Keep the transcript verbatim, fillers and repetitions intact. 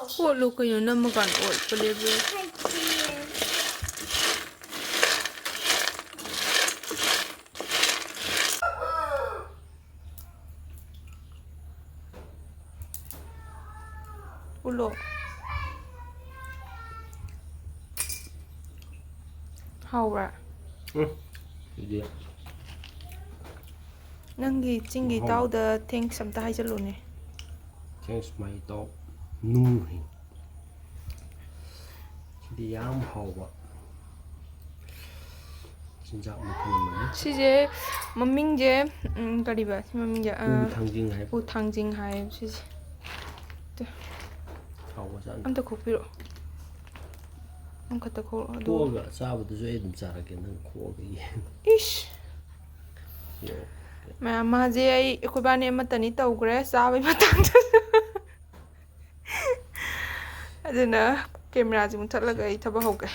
ꯑꯣꯠꯂꯨ ꯀꯩꯅꯣ, ꯅꯝꯃꯀꯥꯟꯗ ꯑꯣꯠꯄ ꯂꯦꯞꯄꯨ꯫ ꯎꯠꯂꯣ꯫ ꯍꯥꯎꯕ꯭ꯔꯥ? ꯎꯝ, ꯁꯤꯗꯤ ꯅꯪꯒꯤ ꯆꯤꯡꯒꯤ ꯃꯍꯥꯎ꯫ ꯏꯇꯥꯎꯗ thanks ꯑꯝꯇ ꯍꯥꯏꯖꯜꯂꯨꯅꯦ꯫ Thanks, my ꯏꯇꯥꯎ꯫ ꯅꯨꯡ ꯍꯩ꯫ ꯁꯤꯗꯤ ꯌꯥꯝ ꯍꯥꯎꯕ ꯆꯤꯟꯖꯥꯛ ꯃꯈꯜ ꯑꯃꯅꯤ꯫ ꯁꯤꯁꯦ ꯃꯃꯤꯡꯁꯦ, ꯎꯝ, ꯀꯔꯤꯕ? ꯁꯤ ꯃꯃꯤꯡꯁꯦ, ꯑ, ꯎ ꯊꯥꯡꯖꯤꯡ ꯍꯥꯏꯕ꯫ ꯎ ꯊꯥꯡꯖꯤꯡ ꯍꯥꯏꯌꯦꯕ ꯁꯤꯁꯦ꯫ ꯇꯨ꯫ ꯍꯥꯎꯕꯖꯥꯠꯅꯤ꯫ ꯑꯝꯇ ꯈꯣꯛꯄꯤꯔꯛꯑꯣ꯫ ꯑꯃꯈꯛꯇ ꯈꯣꯛꯑꯣ, ꯑꯗꯨ ꯈꯣꯛꯑꯒ ꯆꯥꯕꯗꯨꯁꯨ ꯑꯩ ꯑꯗꯨꯝ ꯆꯥꯔꯛꯀꯦ, ꯅꯪ ꯈꯣꯛꯑꯒ ꯌꯦꯡꯉꯣ꯫ ꯏꯁ! ꯌꯦꯡꯉꯣ꯫ ꯃꯌꯥꯝ, ꯃꯥꯁꯦ ꯑꯩ, ꯑꯩꯈꯣꯏꯕꯥꯅꯤ ꯑꯃꯠꯇꯅꯤ ꯇꯧꯈ꯭ꯔꯦ ꯆꯥꯕꯩ ꯃꯇꯥꯡꯗꯁꯨ꯫ ꯑꯗꯨꯅ cameraꯁꯦ ꯃꯨꯊꯠꯂꯒ ꯑꯩ ꯊꯕꯛ ꯍꯧꯒꯦ꯫